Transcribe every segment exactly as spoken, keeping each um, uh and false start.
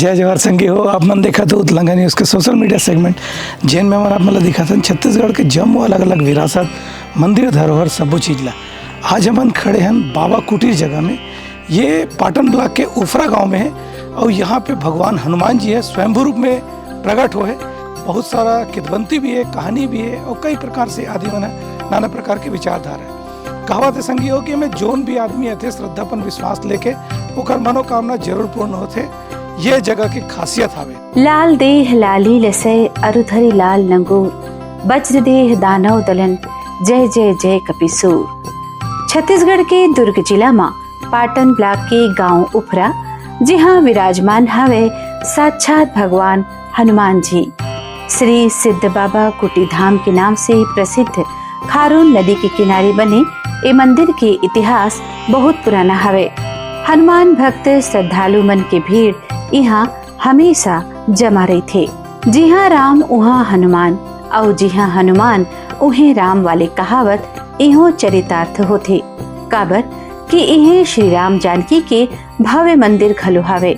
जय जोहार संगी हो, आप मन देखत हो उतलंगा न्यूज़ के सोशल मीडिया सेगमेंट, जेन में हमन आप मन ला दिखाथन छत्तीसगढ़ के जम्मो अलग-अलग विरासत, मंदिर, धरोहर, सब्बो चीज ला। आज हमन खड़े हन बाबा कुटीर जगह में। ये पाटन ब्लॉक के उफरा गांव में है और यहाँ पे भगवान हनुमान जी है, स्वयंभू रूप में प्रकट होए। बहुत सारा किदबंती भी है, कहानी भी है और कई प्रकार से आदि मन है, नाना प्रकार के विचारधारा है। कहावत है संगी हो कि एमे जोन भी आदमी आथे श्रद्धा अपन विश्वास लेके ओकर मनोकामना जरूर पूर्ण होथे। ये जगह के खासियत हावे। लाल देह लाली लसय अरुधरी लाल लंगूर, वज्र देह दानव दलन, जय जय जय कपिसूर। छत्तीसगढ़ के दुर्ग जिला म पाटन ब्लॉक के गांव उफरा, जिहां विराजमान हवे साक्षात भगवान हनुमान जी। श्री सिद्ध बाबा कुटी धाम के नाम से प्रसिद्ध खारून नदी के किनारे बने ए मंदिर के इतिहास बहुत पुराना हवे। हनुमान भक्त श्रद्धालु मन के भीड़ इहां हमेशा जमा रहिथे। जिहां राम उहां हनुमान, अउ जिहां हनुमान उहें राम वाले कहावत इहों चरितार्थ होथे। काबर कि इहें श्री राम जानकी के भव्य मंदिर घलो हावे,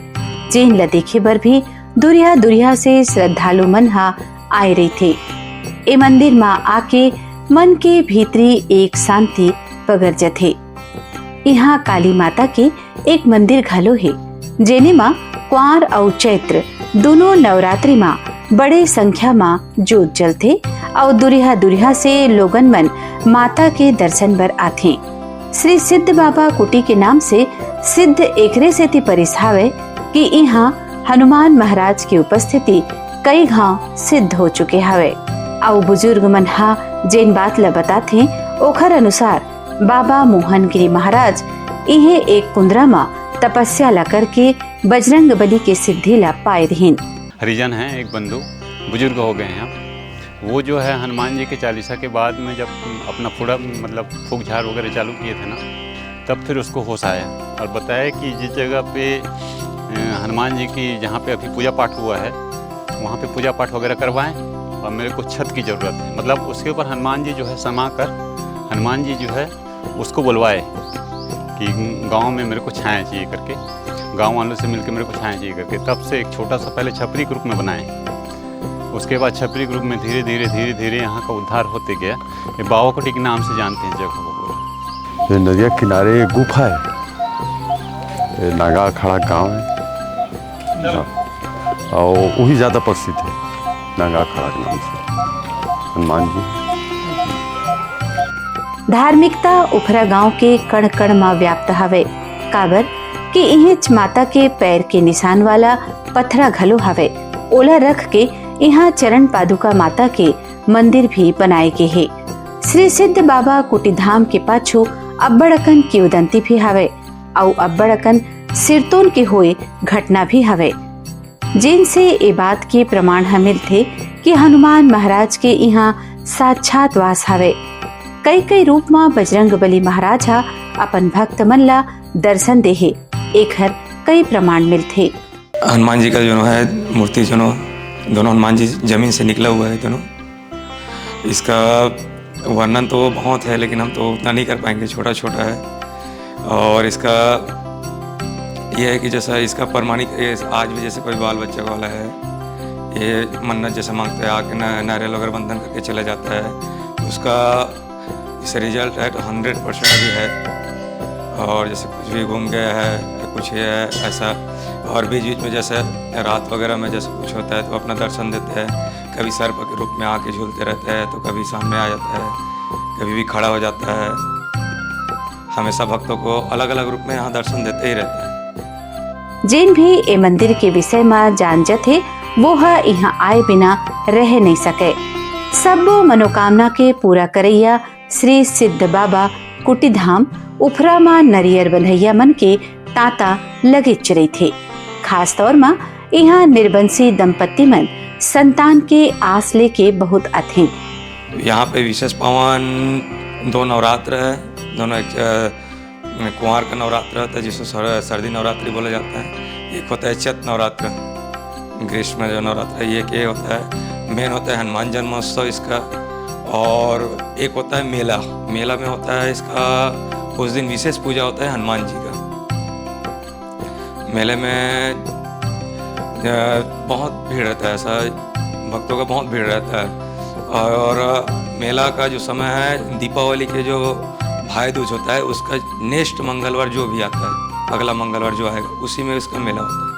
जेन ल देखे बर भी दुरिहा दुरिहा से श्रद्धालु मन ह आए रहिथे। ए मंदिर म आके मन के भीतरी एक शांति पगर जथे। इहां काली माता के एक मंदिर घलो हे, जेने म क्वार अउ चैत्र दूनों नवरात्रि म बड़े संख्या म जोत जलथे अउ दुरिहा दुरिहा से लोगन मन माता के दर्शन बर आथे। श्री सिद्ध बाबा कुटी के नाम से सिद्ध एकरे सेती परिस हावय कि इहां हनुमान महाराज के उपस्थिति कई घांव सिद्ध हो चुके हावय। अउ बुजुर्ग मन ह जेन बात ल बताथे, ओखर अनुसार बाबा मोहन गिरी महाराज इहें एक कुंदरा म तपस्या ल करके बजरंग बली के सिद्धि ल पाए रिहिन। हरिजन हैं, एक बंधु बुजुर्ग हो गए हैं, वो जो है हनुमान जी के चालीसा के बाद में जब अपना फुड़ा, मतलब फूक झाड़ वगैरह चालू किए थे ना, तब फिर उसको होश आया और बताया कि जिस जगह पे, अ, हनुमान जी की, जहाँ पे अभी पूजा पाठ हुआ है, वहाँ पे पूजा पाठ वगैरह करवाएं और मेरे को छत की ज़रूरत है। मतलब उसके ऊपर हनुमान जी जो है समा कर, हनुमान जी जो है उसको बुलवाए कि गांव में मेरे को छाया चाहिए करके, गांव वालों से मिलकर मेरे को छाया चाहिए करके। तब से एक छोटा सा पहले छपरी के रूप में बनाए, उसके बाद छपरी के रूप में धीरे धीरे धीरे धीरे यहाँ का उद्धार होते गया। ये बावाकोटी के नाम से जानते हैं जगह को पूरा। ये नदिया किनारे गुफा है, ये नागा अखाड़ा गांव है। हाँ। और वही ज़्यादा प्रसिद्ध है नागा अखाड़ा के नाम से हनुमान जी। धार्मिकता उफरा गांव के कण कण म व्याप्त हवे, काबर कि इहेंच माता के पैर के निशान वाला पथरा घलो हवे। ओला रख के इहां चरण पादुका माता के मंदिर भी बनाए गे हे। श्री सिद्ध बाबा कुटी धाम के पाछू अब्बड़ अकन किंवदंती भी हवे, अउ अब्बड़ अकन सिरतोन के होए घटना भी हवे, जेन से ए बात के प्रमाण ह मिलथे कि हनुमान महाराज के इहां साक्षात वास हवे। कई कई रूप म बजरंग बली महाराज ह अपन भक्त मन ला दर्शन देहे, एखर कई प्रमाण मिलथे। हनुमान जी का जो है मूर्ति, जो दोनों हनुमान जी जमीन से निकला हुआ है दोनों, इसका वर्णन तो बहुत है, लेकिन हम तो उतना नहीं कर पाएंगे, छोटा छोटा है। और इसका ये है कि जैसा इसका प्रमाणिक, ये आज भी जैसे कोई बाल बच्चा वाला है, ये मन्नत जैसे मांगते हैं, आके न-, नारियल वगैरह बंधन करके चला जाता है, तो उसका जैसे रिजल्ट है तो हंड्रेड परसेंट अभी है। और जैसे कुछ भी गुम गया है या कुछ ये है ऐसा, और बीच बीच में जैसे रात वगैरह में जैसे कुछ होता है तो अपना दर्शन देते हैं, कभी सर्प के रूप में आके झूलते रहते हैं, तो कभी सामने आ जाता है, कभी भी खड़ा हो जाता है। हमेशा भक्तों को अलग-अलग रूप में यहाँ दर्शन देते ही रहते हैं। जेन भी ए मंदिर के विषय म जान जथे, वो ह इहाँ आए बिना रह नइ सकय। सब्बो मनोकामना के पूरा करइया श्री सिद्ध बाबा कुटीधाम उफरा म नरियर बंधइया मन के तांता लगेच रहिथे। खास तौर म इहाँ निर्बंसी दंपत्ति मन संतान के आस लेके बहुत आथे। यहाँ पे विशेष पावन दो नवरात्र है, दोनों एक, अ, कुंवार का नवरात्र होता है, जिसको सर-, सर्दी नवरात्रि बोला जाता है। एक होता है चैत नवरात्र, ग्रीष्म जो नवरात्र है, ये के होता है, मेन होता है हनुमान जन्मोत्सव इसका। और एक होता है मेला, मेला में होता है इसका, उस दिन विशेष पूजा होता है हनुमान जी का। मेले में बहुत भीड़ रहता है, ऐसा भक्तों का बहुत भीड़ रहता है। और मेला का जो समय है, दीपावली के जो भाई दूज होता है, उसका नेक्स्ट मंगलवार जो भी आता है, अगला मंगलवार जो आएगा, उसी में इसका मेला होता है।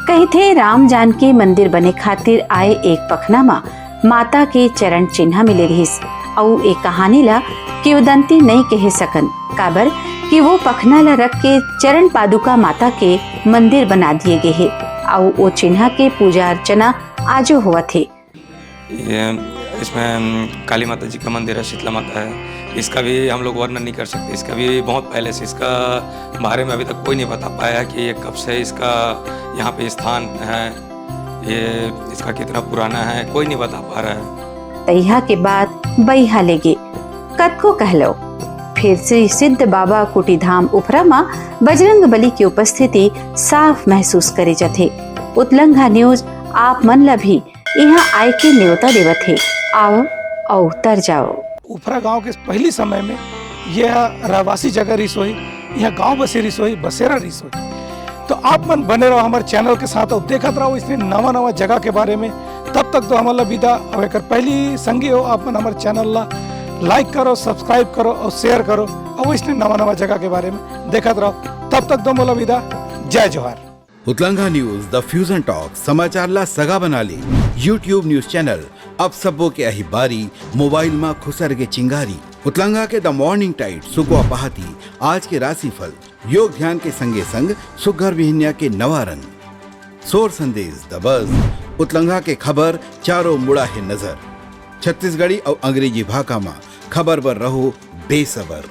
कहिथे राम जानकी मंदिर बने खातिर आए एक पखना म माता के चरण चिन्हा मिले रिहिस। अउ ए कहानी ला किंवदंती नइ कहे सकन, काबर कि वो पखना ला रख के चरण पादुका माता के मंदिर बना दिए गे हे, अउ ओ चिन्हा के पूजा अर्चना आजो होवत हे। ये, इसमें, अम, काली माता जी का मंदिर है, शीतला माता है। इसका भी हम लोग वर्णन नहीं कर सकते। इसका भी बहुत पहले से, इसका बारे में अभी तक कोई नहीं बता पाया कि ये कब से इसका यहाँ पे स्थान है, ये इसका कितना पुराना है, कोई नहीं बता पा रहा है। तइहा के बाद बइहा लेगे, कतको कहलो, फिर से सिद्ध बाबा कुटीधाम उफरा म बजरंग बली के उपस्थिति साफ महसूस करे जथे। उतलंघा न्यूज आप मन ला भी इहाँ आए के न्योता देवत हे। आओ अउ तर जाओ। उफरा गांव के पहली समय में यह रहवासी जगह रिस होही, यह गांव बसे रिस होही, बसेरा रिस होही। तो आप मन बने रहो हमारे चैनल के साथ और देखत रहो इसने नवा नवा जगह के बारे में। तब तक तो हमन ला विदा। अब एकर पहली संगी हो, आप मन हमारे चैनल ला लाइक करो, सब्सक्राइब करो और शेयर करो, और इसने नवा नवा जगह के बारे में देखत रहो। तब तक दो मोला विदा। जय जोहार। उतलंगा न्यूज, द फ्यूजन टॉक, समाचार ला सगा बना ले। YouTube न्यूज चैनल, अब सबो के अही बारी, मोबाइल मा खुसर के चिंगारी। उतलंगा के द मॉर्निंग टाइड, सुकवा पहाती, आज के राशिफल, योग ध्यान के संगे संग सुग्घर बिहनिया के नवा रंग, सोर संदेश, द बज, उतलंगा के खबर, चारों मुड़ा हे नजर, छत्तीसगढ़ी अउ अंग्रेजी भाखा मा खबर बर रहो बेसबर।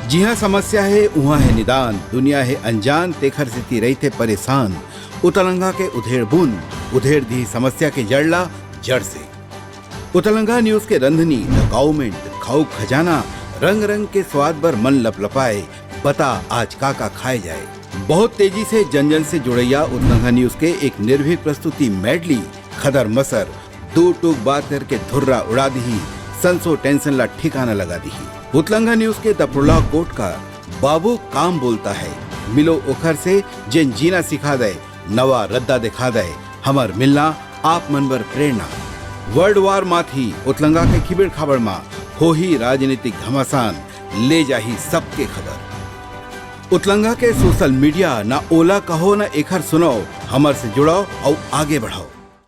जिहाँ समस्या हे, उहाँ हे निदान, दुनिया हे अनजान, तेखर सेती रहिथे परेशान। उतलंगा के उधेड़ बुन, उधेड़ दिही समस्या के जड़ ला जड़ से। उतलंगा न्यूज के रंधनी, द गाउमेंट, खाऊ खजाना, रंग रंग के स्वाद बर मन लपलपाए, बता आज का का खाए जाए। बहुत तेजी से जन जन से जुड़ैया उतलंगा न्यूज के एक निर्भीक प्रस्तुति मेडली, खदर मसर, दू टूक बात करके धुर्रा उड़ा दिही, संसो टेंशन ला ठिकाना लगा दिही। उतलंगा न्यूज के द प्रोलॉग कोट का बाबू काम बोलता है, मिलो ओखर से जेन जीना सिखा दे, नवा रद्दा दिखा दे, हमर मिलना आप मन बर प्रेरणा। वर्ल्ड वार माथी उतलंगा के खिबेड़ खाबड़ मा होही राजनीतिक घमासान, ले जाही सबके खबर। उतलंगा के सोशल मीडिया, ना ओला कहो ना एखर सुनाओ, हमर से जुड़ाओ अउ आगे बढ़ाओ।